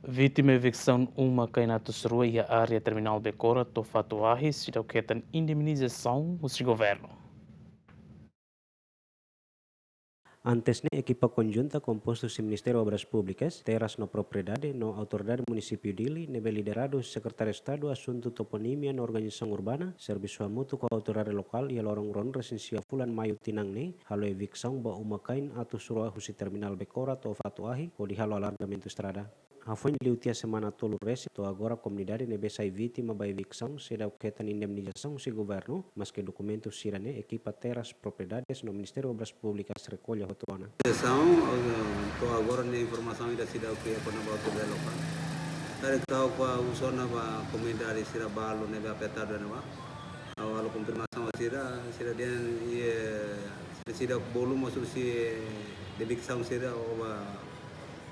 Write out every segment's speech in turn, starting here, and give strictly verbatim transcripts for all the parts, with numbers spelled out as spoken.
Vítima eviksaun uma-kain atus rua iha área terminál Becora, Tofa Toahi, seidauk hetan indemnizasaun husi governu. Antes ne'e, ekipa konjunta kompostu husi Ministériu Obras Públikas, Terras no Propriedade, no Autoridade Munisípiu Dili, ne'ebé lideradu husi Sekretáriu Estadu Asuntu Toponímia no Organizasaun Urbana, servisu hamutuk ho autoridade lokál iha loron ruanulu-resin-sia fulan Maiu tinan ne'e, halo eviksaun ba uma-kain atus rua husi terminál Becora, Tofa Toahi, hodi halo alargamentu estrada. Hafoin liu tiha semana tolu resin, to'o agora komunidade ne'ebé sai vítima ba eviksaun seidauk hetan indemnizasaun husi governu, maske dokumentu sira-ne'e ekipa Terras Propriedades no Ministériu Obras Públikas rekolla hotu ona. Indemnizasaun, eh, to'o agora ne'e informasaun ida seidauk iha kona-ba autoridade lokál. Karik ha'u husu ona ba komunidade sira balu ne'ebé afetadu ne'e ba. Ha'u halo konfirmasaun sira, sira dehan, iha, sira seidauk bolu mós husi, eh, eviksaun sira ou ba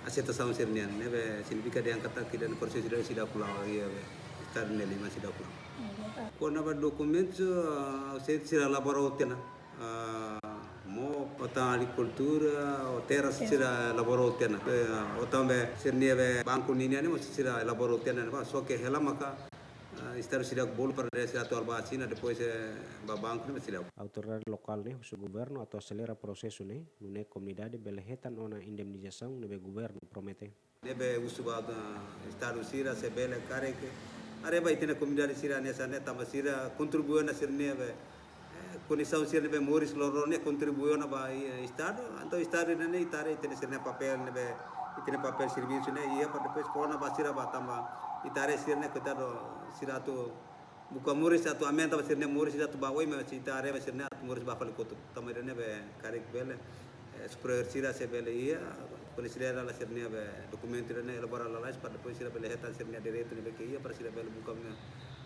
aseitasaun sira-nian, ne'ebé signifika dehan katak ida-ne'e prosesu sira seidauk la'o, iha be, Estadu nia liman seidauk la'o. Kona-ba dokumentu, ah, sira, sira elabora tiha ona. Ah, MOP, OTAN Agrikultura, OTAN Terras, sira elabora tiha ona. Eh, ah, OTAN be, sira-nia be, banku ninian ne'e mós sira elabora tiha ona, ba, só ke hela maka, ah, Estadu seidauk bolu para dehan sira atu halo ba asina, depois, eh, ba banku ne'e seidauk. Autoridade lokál ne'e husu governu atu aselera prosesu ne'e, nune'e komunidade bele hetan ona indemnizasaun ne'ebé governu promete. Ne'ebé husu ba, ah, Estadu sira se bele karik, haree ba ita-nia komunidade sira hanesan ne'e tanba sira kontribui ona sira-nia be, eh, kondisaun sira ne'ebé moris loroloron ne'e kontribui ona ba, eh, Estadu, entaun Estadu ne'e ita haree ita-nia sira-nia papél ne'ebé, ita-nia papél servisu ne'e iha para depois fó ona ba sira ba tanba ita haree sira-ne'e koitadu sira atu buka moris atu aumenta ba sira-nia moris atu ba oin, maibé ita haree ba sira-ne'e atu moris ba fali kotuk. Tanba ida-ne'e be karik bele, eh, superiór sira se bele iha, konsidera lalais sira-nia be dokumentu ida-ne'e elabora lalais para depois sira bele hetan sira-nia direitu ne'ebé ke iha para sira bele buka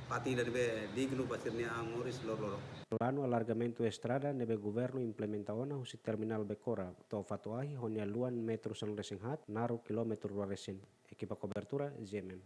fatin ida ne'ebé dignu ba sira-nia an moris loroloron. Planu alargamentu estrada ne'ebé governu implementa ona husi terminál Becora to'o Tofa Toahi ho nia luan metru sanulu-resin-haat, naruk kilómetru rua resin. Ekipa kobertura, G M M.